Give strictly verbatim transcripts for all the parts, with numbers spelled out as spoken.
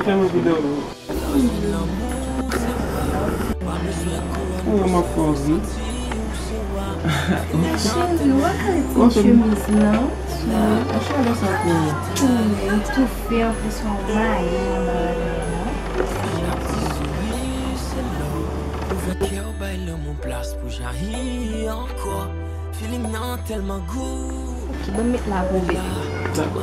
Fè mwen videyo. Ou wè m ap fè w ri. Men cheri, w ap mete chemiz lan sou. An chalè sa pou ou. Wi, li toufe, anplis w ap mayi anba la. Ouvè kè w, bay lanmou plas pou jayi ankò. Feeling nan tèlman gou. Ok, ban m met la pou bebe. Dakò.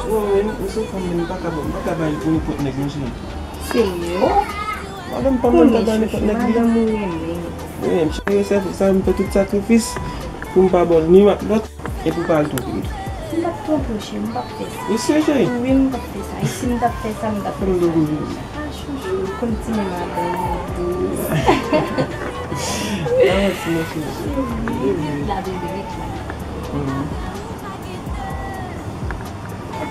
Wi, wi, m se fanm, men m pa ka, m pa ka bay pou nenpòt nèg, non, cheri. Serye? Oh! Madanm pa m, m pa bay nenpòt nèg li. Madanm ou renmen. Wi, m cheri, se pou sa m fè tout sakrifis pou m pa ba w ni ak lòt. Epi w pa al twonpe m tou. M p ap twonpe w, cheri, m p ap fè sa. Ou serye, cheri? Wi, m p ap fè sa. E si m t ap fè sa, m t ap fè sa. Fè m domi. Ah, chouchou, ou konn ti men madanm ou dous. Ah, ti men cheri. Wi, ret la, bebe, ret la. Mhm.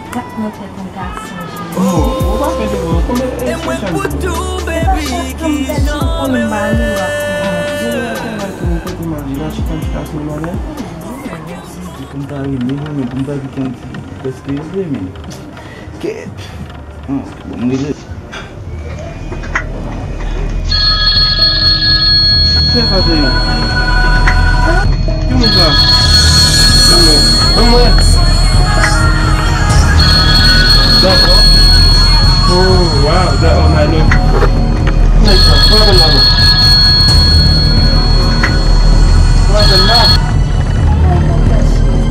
Gad mwen fè pou gason, Jezi. Oh, ou pa fè de mwen. Konbyen, e, e mwen pou tou, baby, ki jan menm. Mwen tèlman kote m al, la, chita, chita sou mwen, la. Pou m ta rele, mwen, pou m ta di konn ti, prèske rele, men. Kèt. Bon, mwen rele. Kiyès sa, cheri? Ki moun sa? Ban mwen. Dakò. Oh, wow, that, oh, my love. Ki nèg sa? Pran apèl la, non. Pran apèl la.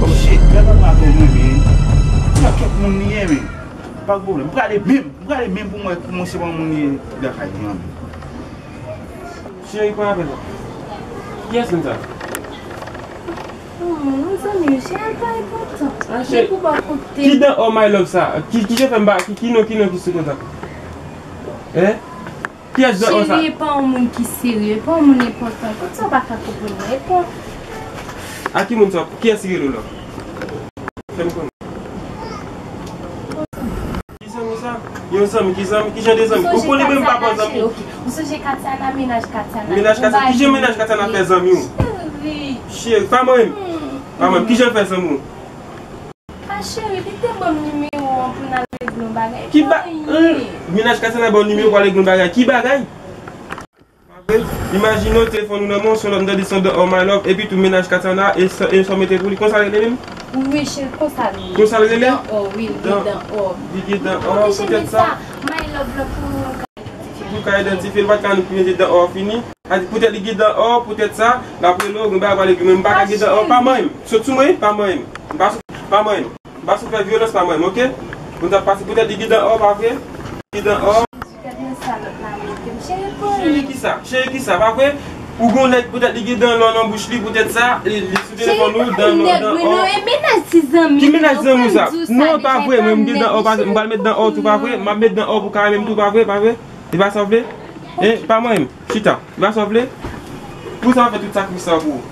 Oh, shit, gade apèl mwen, men. Nan kèk moun li ye, men. Pa gen pwoblèm. M prale menm. M prale menm pou m wè kòman se pa moun li ye lakay li an. Cheri, pran apèl la. Kiyès moun sa? Oh, yon zanmi, cheri, pa enpòtan. Ah, cheri. Li pou ba kote. Ki dan ò my love sa? Ki, ki jan fè m ba, ki, ki non, ki non ki sou kontak? Hein? Kiyès dan ò sa? Cheri, e pa yon moun ki serye, e pa yon moun enpòtan. Kot sa w pa ka konprann mwen? E pa. A ki moun sa? Kiyès ki rele w la? Fè m konnen. Ki zanmi sa? Yon zanmi, ki zanmi, ki jan de zanmi? Ou konnen menm pa bon zanmi w. Ou sonje Katiana, mennaj Katiana? Mennaj Katiana, ki jan mennaj Katiana fè zanmi w? Cheri. Cheri, pa mwen menm. Hmm. Pa mwen menm, ki jan l fè zanmi w? A cheri, li te ban m nimewo an pou n al regle yon bagay. Ki ba-, mennaj Katiana ba w nimewo pou al regle yon bagay? Ki bagay? Pa vre? Imajine w, telefòn ou nan men w, se yon lòt m tande se yon dan ò my love, epi tou mennaj Katiana, e sa, e sa w mete pou li, konsa l rele menm? Wi, cheri, konsa l rele. Konsa l rele? Dan ò, wi, li gen dan ò. Li gen dan ò, poutèt sa. My love la pou ou ka idantifye l. Pou w ka idantifye l, ou pa t ka nou mete dan ò fini. A di poutèt li gen dan ò, poutèt sa, l ap rele w, gen bagay w pale, men m pa ka gen dan ò, pa manyen m. Sot sou mwen, pa manyen m. M pa sou, pa manyen m. M pa sou fè vyolans, pa manyen m, oke? Moun t ap pase, poutèt li gen dan ò, pa vre? Gen dan ò. Cheri, kisa? Cheri, kisa? Pa vre? Ou gon nèg, poutèt li gen dan lò nan bouch li, poutèt sa, li, li sou telefòn ou, dan lò, dan ò. Ki mennaj zanmi w sa? Non, pa vre, mwen, m gen dan ò, pa, m pral met dan ò tou, pa vre? M ap met dan ò pou Karim tou, pa vre, pa vre? Se pa sa w vle? E, pa manyen m. Chita. Se pa sa w vle? Pou sa w fè tout sakrifis sa pou ou.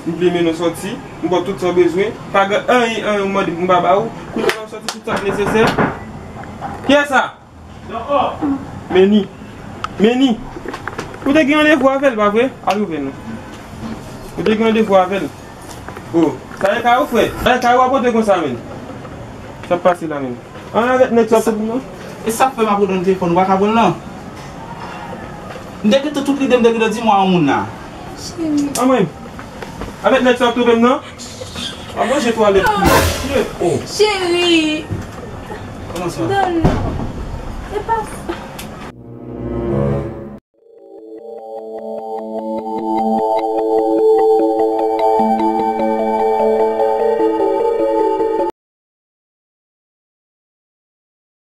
M vle mennen w sòti, m ba w tout sa w bezwen. Pa gen anyen, anyen ou mande pou m pa ba ou. Kounye a la w sòti tout sa k nesesè. Kiyès sa? Meni. Meni. Ou te gen randevou avè l, pa vre? Al ouvè non. Ou te gen randevou avè l. Oh, sa e ka ou, frè? Sa e ka ou ap pote konsa, menm? Sa ap pase la, menm? An, avèk nèg sa pou mwen. E sa k fè m ap rele w nan telefòn, ou pa ka pran l, non? M te gentan tout lide, m te gentan di mwen yon moun la. Cheri. An mwen. Avèk nèg sa ap twonpe m, non? A manje twalèt pou mwen. Oh. Cheri. Kòman sa? Donn non. E pa